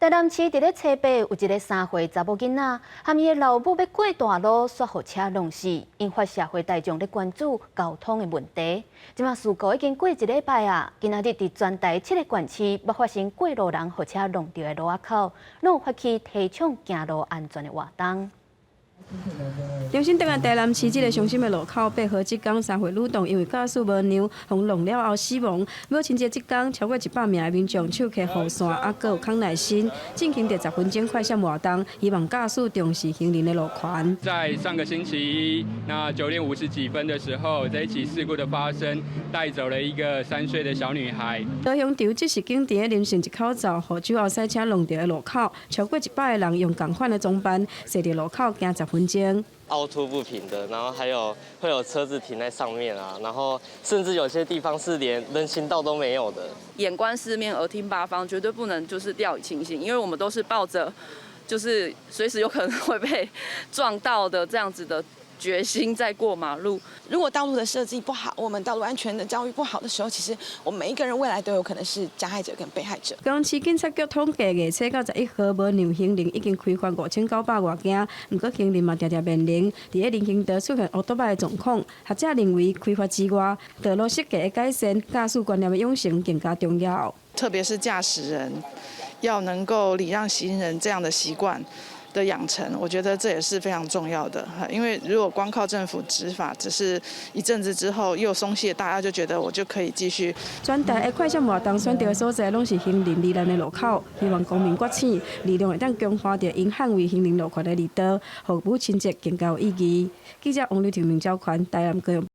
台南市佇咧車八有一个3歲查某囡仔，含伊的老母欲過大路，煞予車撞死，引發社會大眾咧關注交通的問題。這馬事故已經過一禮拜啊，今仔日佇全台七个縣市，捌發生過路人予車撞著的路仔口，攏有發起提倡行路安全的活動。重新轉來台南市這个傷心的路口，8號這工3歲女童因為駕駛無讓，予撞了後死亡。母親節這工，超過100名的民眾手提雨傘，猶閣有康乃馨，進行著10分鐘快閃活動，希望駕駛重視行人的路權。在上個星期一，那9點50幾分的時候，這一起事故的發生，帶走了一個3歲的小女孩。高雄場這是景佇咧林森一口罩，予酒後駛車撞著的路口，超過100个人用仝款的裝扮，踅佇路口行10分鐘。凹凸不平的，然後還有會有車子停在上面啊，然後甚至有些地方是連人行道都沒有的。眼觀四面，耳聽八方，絕對不能就是掉以輕心，因為我們都是抱着就是隨時有可能會被撞到的這樣子的決心在過馬路。如果道路的設計不好，我們道路安全的教育不好的時候，其實我們每一個人未來都有可能是加害者跟被害者。高雄市警察局統計，廿七到11號無讓行人已經開罰5900外件，毋過行人嘛定定面臨佇咧人行道出現烏托邦的狀況。學者認為，開罰之外，道路設計的改善、駕駛觀念的養成更加重要。特別是駕駛人要能夠禮讓行人這樣的習慣的養成，我覺得這也是非常重要的。因為如果光靠政府執法，只是一陣子之後又鬆懈，大家就覺得我就可以繼續。全台的快閃活動選擇的所在，攏是行人罹難的路口，希望公民覺醒，力量會當強化著𪜶捍衛行人路權的力度，予母親節更加有意義。記者王麗婷、明昭權台南高雄。